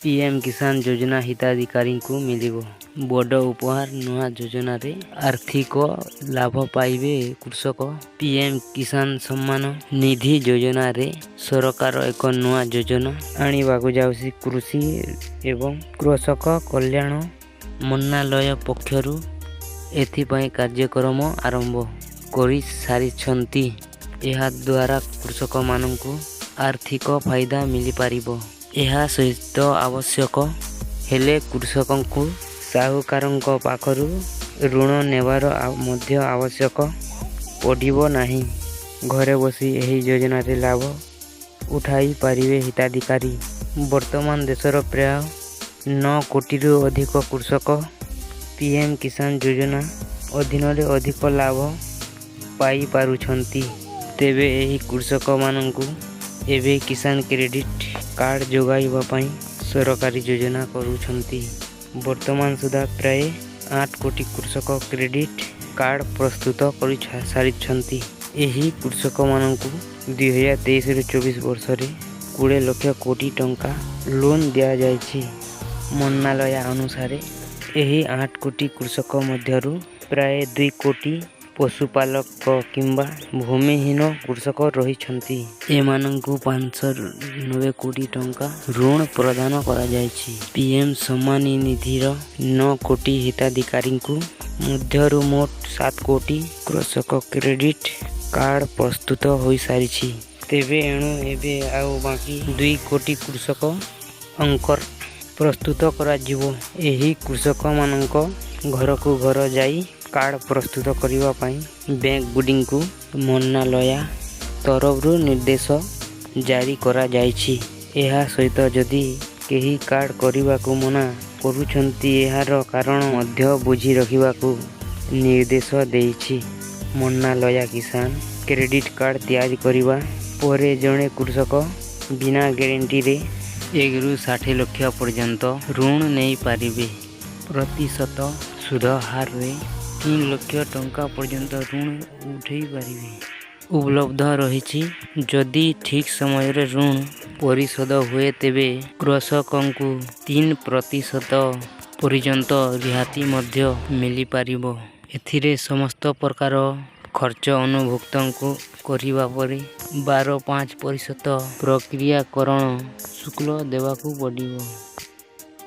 PM କିଷାନ ଯୋଜନା ହିତାଧିକାରୀଙ୍କୁ ମିଳିବ ବଡ଼ ଉପହାର। ନୂଆ ଯୋଜନାରେ ଆର୍ଥିକ ଲାଭ ପାଇବେ କୃଷକ। ପିଏମ୍ କିଷାନ ସମ୍ମାନ ନିଧି ଯୋଜନାରେ ସରକାର ଏକ ନୂଆ ଯୋଜନା ଆଣିବାକୁ ଯାଉଛି। କୃଷି ଏବଂ କୃଷକ କଲ୍ୟାଣ ମନ୍ତ୍ରଣାଳୟ ପକ୍ଷରୁ ଏଥିପାଇଁ କାର୍ଯ୍ୟକ୍ରମ ଆରମ୍ଭ କରିସାରିଛନ୍ତି। ଏହାଦ୍ୱାରା କୃଷକମାନଙ୍କୁ ଆର୍ଥିକ ଫାଇଦା ମିଳିପାରିବ। ଏହା ସହିତ ଆବଶ୍ୟକ ହେଲେ କୃଷକଙ୍କୁ ସାହୁକାରଙ୍କ ପାଖରୁ ଋଣ ନେବାର ମଧ୍ୟ ଆବଶ୍ୟକ ପଡ଼ିବ ନାହିଁ। ଘରେ ବସି ଏହି ଯୋଜନାରେ ଲାଭ ଉଠାଇ ପାରିବେ ହିତାଧିକାରୀ। ବର୍ତ୍ତମାନ ଦେଶର ପ୍ରାୟ 9 କୋଟିରୁ ଅଧିକ କୃଷକ ପିଏମ୍ କିଷାନ ଯୋଜନା ଅଧୀନରେ ଅଧିକ ଲାଭ ପାଇପାରୁଛନ୍ତି। ତେବେ ଏହି କୃଷକମାନଙ୍କୁ ଏବେ କିଷାନ କ୍ରେଡିଟ୍ କାର୍ଡ଼ ଯୋଗାଇବା ପାଇଁ ସରକାରୀ ଯୋଜନା କରୁଛନ୍ତି। ବର୍ତ୍ତମାନ ସୁଦ୍ଧା ପ୍ରାୟ 8 କୋଟି କୃଷକ କ୍ରେଡିଟ୍ କାର୍ଡ଼ ପ୍ରସ୍ତୁତ କରି ସାରିଛନ୍ତି। ଏହି କୃଷକମାନଙ୍କୁ 2023ରୁ 24 ବର୍ଷରେ 20 ଲକ୍ଷ କୋଟି ଟଙ୍କା ଲୋନ୍ ଦିଆଯାଇଛି। ମନ୍ତ୍ରଣାଳୟ ଅନୁସାରେ, ଏହି 8 କୋଟି କୃଷକ ମଧ୍ୟରୁ ପ୍ରାୟ 2 କୋଟି ପଶୁପାଳକ କିମ୍ବା ଭୂମିହୀନ କୃଷକ ରହିଛନ୍ତି। ଏମାନଙ୍କୁ 590 କୋଟି ଟଙ୍କା ଋଣ ପ୍ରଦାନ କରାଯାଇଛି। ପିଏମ୍ ସମ୍ମାନ ନିଧିର 9 କୋଟି ହିତାଧିକାରୀଙ୍କୁ ମଧ୍ୟରୁ ମୋଟ 7 କୋଟି କୃଷକ କ୍ରେଡିଟ୍ କାର୍ଡ଼ ପ୍ରସ୍ତୁତ ହୋଇସାରିଛି। ତେବେ ଏଣୁ ଏବେ ଆଉ ବାକି 2 କୋଟି କୃଷକଙ୍କର ପ୍ରସ୍ତୁତ କରାଯିବ। ଏହି କୃଷକମାନଙ୍କ ଘରକୁ ଘର ଯାଇ କାର୍ଡ଼ ପ୍ରସ୍ତୁତ କରିବା ପାଇଁ ବ୍ୟାଙ୍କଗୁଡ଼ିକୁ ମନ୍ତ୍ରଣାଳୟ ତରଫରୁ ନିର୍ଦ୍ଦେଶ ଜାରି କରାଯାଇଛି। ଏହା ସହିତ ଯଦି କେହି କାର୍ଡ଼ କରିବାକୁ ମନା କରୁଛନ୍ତି, ଏହାର କାରଣ ମଧ୍ୟ ବୁଝି ରଖିବାକୁ ନିର୍ଦ୍ଦେଶ ଦେଇଛି ମନ୍ତ୍ରଣାଳୟ। କିଷାନ କ୍ରେଡିଟ୍ କାର୍ଡ଼ ତିଆରି କରିବା ପରେ ଜଣେ କୃଷକ ବିନା ଗ୍ୟାରେଣ୍ଟିରେ 1ରୁ 60 ଲକ୍ଷ ପର୍ଯ୍ୟନ୍ତ ଋଣ ନେଇପାରିବେ। ପ୍ରତିଶତ ସୁଧ ହାରରେ 3 ଲକ୍ଷ ଟଙ୍କା ପର୍ଯ୍ୟନ୍ତ ଋଣ ଉଠାଇ ପାରିବେ ଉପଲବ୍ଧ ରହିଛି। ଯଦି ଠିକ୍ ସମୟରେ ଋଣ ପରିଶୋଧ ହୁଏ, ତେବେ କୃଷକଙ୍କୁ 3% ପର୍ଯ୍ୟନ୍ତ ରିହାତି ମଧ୍ୟ ମିଳିପାରିବ। ଏଥିରେ ସମସ୍ତ ପ୍ରକାର ଖର୍ଚ୍ଚ ଅନ୍ତର୍ଭୁକ୍ତ କରିବା ପରେ 12.5% ପ୍ରକ୍ରିୟାକରଣ ଶୁଳ୍କ ଦେବାକୁ ପଡ଼ିବ।